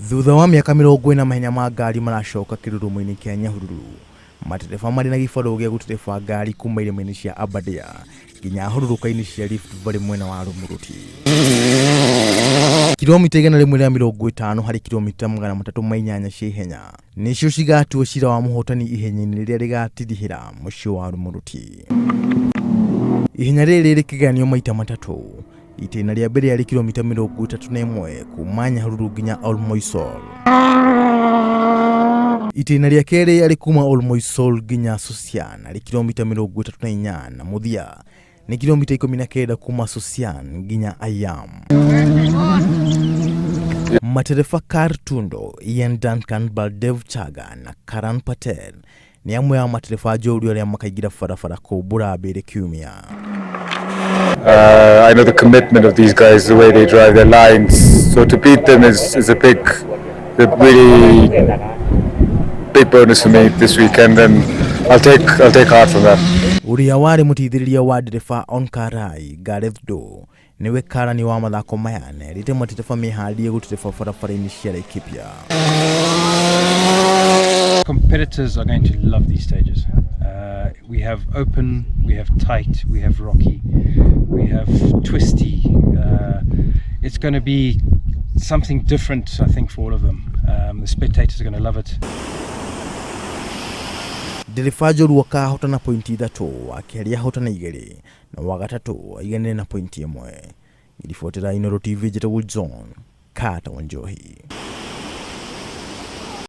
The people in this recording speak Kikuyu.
Thutha wa mĩaka 40 mahenya ma ngari maracoka kĩrurumo-inĩ kĩa Nyahururu. Matereba marĩ na gĩbarũa gĩa gũtereba ngari kuma irĩma-inĩ cia Aberdare nginya hũrũrũka-inĩ cia Rift Valley mwena wa Rumuruti. Kilomita 150 harĩ kilomita 308 cia ihenya nĩcio cigatua cira wa mũhotani ihenya-inĩ rĩrĩa rĩgatirihĩra mũciĩ wa Rumuruti. Ihenya rĩrĩ rĩkĩgayanio maita matatũ. Itĩna rĩa mbere yarĩ kilomita 31 kuma Nyahururu nginya Olmoisol. Itĩna rĩa kerĩ yarĩ kuma Olmoisol nginya Sosian arĩ kilomita 34 na mũthia nĩ kilomita 19 kuma Sosian nginya Ayam. Matereba Kartundo, Ian Duncan, Baldev Chaga na Karan Patel nĩ amwe a matereba njorua arĩa makaingĩra barabara kũmbũra mbĩrĩ kiumia. I know the commitment of these guys, the way they drive their lines. So to beat them is a really big bonus for me this weekend, and I'll take heart from that. Ũrĩa warĩ mũteithĩrĩria wa ndereba Onkar Rai, Gareth Doe, nĩwe karani wa mathako maya na erĩte matereba meharĩrie gũtereba barabara-inĩ cia Laikipia. Competitors are going to love these stages. We have open, we have tight, we have rocky, we have twisty. It's going to be something different, I think, for all of them. The spectators are going to love it. Ndereba njorua akahotana pointi ithatũ, wa kerĩ ahotana igĩrĩ na wa gatatũ aiganĩre na pointi ĩmwe. Ngĩribotera Inooro TV, njĩtagwo John Carter Wanjohi.